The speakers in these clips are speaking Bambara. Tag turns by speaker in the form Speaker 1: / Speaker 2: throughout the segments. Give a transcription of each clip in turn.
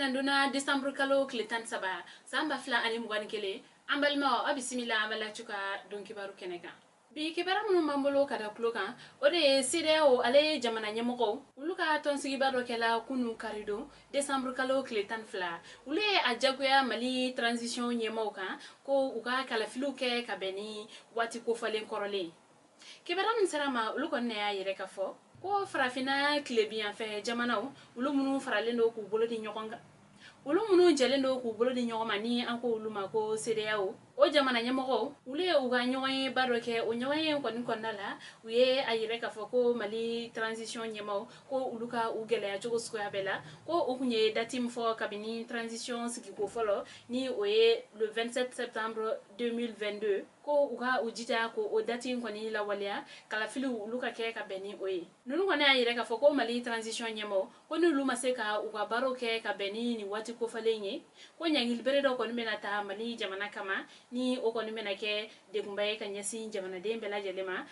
Speaker 1: Ntɛnɛndonna décembre kalo tile 13 san 2021. An balimaw, aw bisimila an bɛ ka don kibaru kɛnɛ kan. Bi kibaru minnu b'an bolo ka da tulo kan, o de ye CEDEAO ale ye jamana ɲɛmɔgɔw olu ka tɔnsigiba dɔ kɛla kunu karidon décembre kalo tile 12. Olu ye a jagoya Mali transition ɲɛmaw kan ko u ka kalafiliw kɛ ka bɛn ni waati kofɔlen kɔrɔlen. Kibaruya min sera ma, olu kɔni y'a yɛrɛ ka fɔ ko Farafinna tilebinyanfɛ jamanaw, olu minnu faralen don k'u bolo di ɲɔgɔn kan, olu minnu jɛlen don k'u bolo di ɲɔgɔn ma, ni an ko olu ma ko CEDEAO, o jamana ɲɛmɔgɔw, olu ye u ka ɲɔgɔnyeba dɔ kɛ. O ɲɔgɔnye kɔni kɔnɔna la, u ye a yɛrɛ k'a fɔ ko Mali transition ɲɛmaw, ko olu ka u gɛlɛya cogo suguya bɛɛ la, ko u kun ye date min fɔ kabini transition sigiko fɔlɔ, ni o ye le 27 septembre 2022, ko u ka u jija ko o date in kɔni lawaleya, kalafiliw olu ka kɛ ka bɛn ni o ye. Ninnu kɔni y'a yɛrɛ k'a fɔ ko Mali transition ɲɛmaw, ko n'olu ma se ka u ka baaraw kɛ ka bɛn ni nin waati kofɔlen ye, ko ɲangilibere dɔ kɔni bɛna ta Mali jamana kama, ni o kɔni bɛna kɛ degunba ye ka ɲɛsin jamanaden bɛɛ lajɛlen ma.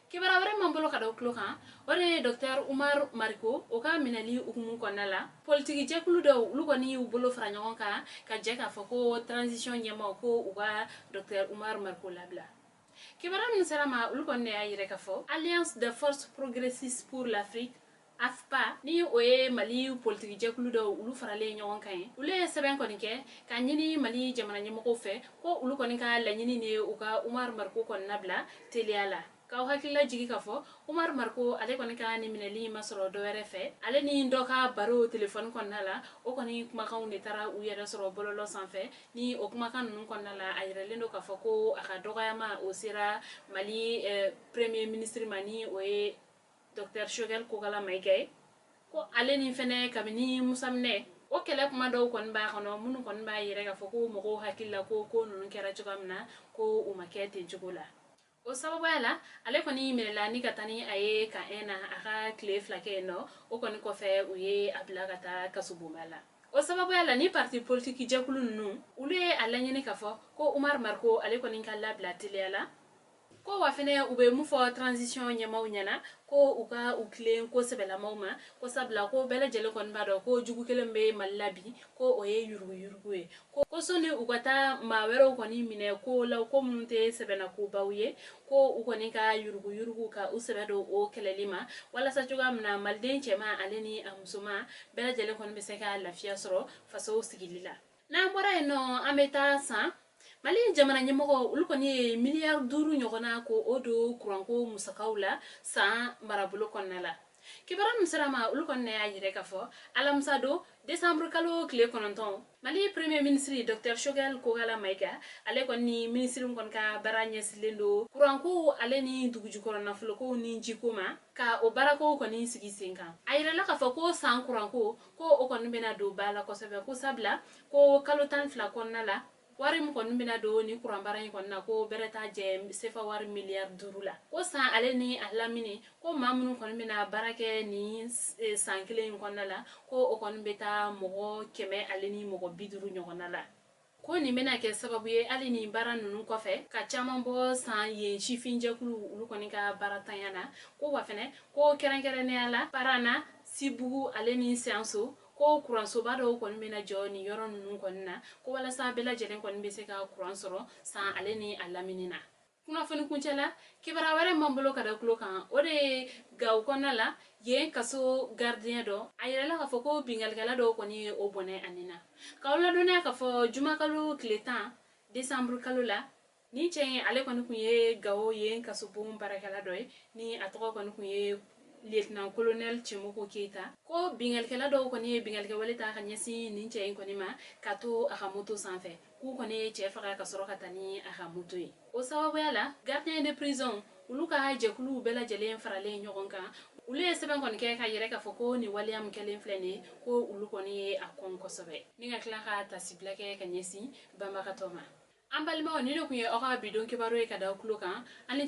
Speaker 1: Kibaruya wɛrɛ m'an bolo ka da tulo kan, o de ye docteur Umar Mariko o ka minɛli hukumu kɔnɔna la, politiki jɛkulu dɔw olu kɔni y'u bolo fara ɲɔgɔn kan ka jɛ k'a fɔ ko transition ɲɛmaw, ko u ka docteur Umar Mariko labila. Kibaruya min sera ma, olu kɔni y'a yɛrɛ k'a fɔ Alliance des forces progressistes pour l'Afrique, AFPA, ni o ye Mali politiki jɛkulu dɔw olu faralen ɲɔgɔn kan ye, olu ye sɛbɛn kɔni kɛ ka ɲini Mali jamana ɲɛmɔgɔw fɛ ko olu kɔni ka laɲini ni u ka Umar Mariko kɔni labila teliya la. K'aw hakilila jigi k'a fɔ Umar Mariko ale kɔni ka nin minɛli ma sɔrɔ dɔ wɛrɛ fɛ, ale ni dɔ ka baro telefɔni kɔnɔna la, o kɔni kumakanw de taara u yɛrɛ sɔrɔ bɔlɔlɔ sanfɛ. Ni o kumakan ninnu kɔnɔna la, a yɛrɛlen don k'a fɔ ko a ka dɔgɔyama o sera Mali premier ministre ma, ni o ye docteur Choguel Kokala Maïga ye, ko ale ni fɛnɛ kabini Musaminɛ o kɛlɛ kuma dɔw kɔni b'a kɔnɔ, minnu kɔni b'a yɛrɛ k'a fɔ ko mɔgɔw hakili la ko ko ninnu kɛra cogoya min na, ko u ma kɛ ten cogo la. O sababuya la, ale kɔni minɛla ni ka taa ni a ye ka na a ka tile 2 kɛ yen nɔ. O kɔni kɔfɛ, u ye a bila ka taa kasobonba la. O sababuya la, ni parti politique jɛkulu ninnu olu ye a laɲini k'a fɔ ko Umar Mariko ale kɔni ka labila teliya la, ko wa fɛnɛ u bɛ mun fɔ transition ɲɛmaw ɲɛna, ko u ka u tilen ko sɛbɛlamaw ma, ko sabula ko bɛɛ lajɛlen kɔni b'a dɔn ko jugu kelen bɛ Mali la bi, ko o ye yuruguyurugu ye, ko sɔnni u ka taa maa wɛrɛw kɔni minɛ ko la, ko minnu tɛ sɛbɛnna kobaw ye, ko u kɔni ka yuruguyurugu ka u sɛbɛ don o kɛlɛli ma, walasa cogoya min na maliden cɛman ale ni a musoman bɛɛ lajɛlen kɔni bɛ se ka lafiya sɔrɔ faso sigili la. N'an bɔra yen nɔ, an bɛ taa san Mali jamana ɲɛmɔgɔ olu kɔni ye miliyari 5 ɲɔgɔnna ko o don kuranko musakaw la san marabolo kɔnɔna la. Kibaruya min sera ma, olu kɔni y'a yɛrɛ k'a fɔ alamisa don décembre kalo tile 9, Mali premier ministre docteur Choguel Kokala Maïga ale kɔni ministre kɔni ka baara ɲɛsilen don kuranko ale ni dugujukɔrɔ nafolokow ni jiko ma, ka o baarakow kɔni sigi sen kan. A yirala k'a fɔ ko san kuranko, ko o kɔni bɛna don ba la kosɛbɛ, ko sabula ko kalo 12 kɔnɔna la, wari min kɔni bɛna don ni kuranbaara in kɔni na, ko bɛrɛ t'a jɛ sefa wari miliyari 5 la. Ko san ale ni a lamini, ko maa minnu kɔni bɛna baara kɛ nin san kelen in kɔnɔna la, ko o kɔni bɛ taa mɔgɔ 100 ale ni mɔgɔ 50 ɲɔgɔnna la, ko nin bɛna kɛ sababu ye hali nin baara ninnu kɔfɛ ka caman bɔ san yen sifinjɛkulu olu kɔni ka baara tanya na. Ko wa fɛnɛ, ko kɛrɛnkɛrɛnnenya la, Parana, Sibugu ale ni Siyanso, ko kuransoba dɔw kɔni bɛna jɔ nin yɔrɔ ninnu kɔni na, ko walasa bɛɛ lajɛlen kɔni bɛ se ka kuran sɔrɔ san ale ni a lamini na. Kunnafoni kuncɛ la, kibaruya wɛrɛ m'an bolo ka da tulo kan, o de ye Gawo kɔnɔna la yen kaso gardien dɔ, a yirala k'a fɔ ko binkalikɛla dɔw kɔni ye o bɔnɛ ani na. K'aw ladɔnniya k'a fɔ jumakalo tile 10 décembre kalo la, ni cɛ in ale kɔni kun ye Gawo yen kasobon baarakɛla dɔ ye, ni a tɔgɔ kɔni kun ye lieutenant colonel Cɛmɔgɔ Keyita, ko binkalikɛla dɔw kɔni ye binkalikɛwale ta ka ɲɛsin nin cɛ in kɔni ma ka to a ka moto sanfɛ, k'u kɔni ye cɛ faga ka sɔrɔ ka taa ni a ka moto ye. O sababuya la, gardien de prison olu ka jɛkuluw bɛɛ lajɛlen faralen ɲɔgɔn kan, olu ye sɛbɛn kɔni kɛ ka yɛrɛ k'a fɔ ko nin waleya min kɛlen filɛ nin ye, ko olu kɔni ye a kɔn kosɛbɛ, ni ka tila ka tasibila kɛ ka ɲɛsin banbagatɔ ma. An balimaw, ni ne tun ye aw ka bidon kibaru ye ka da tulo kan ani.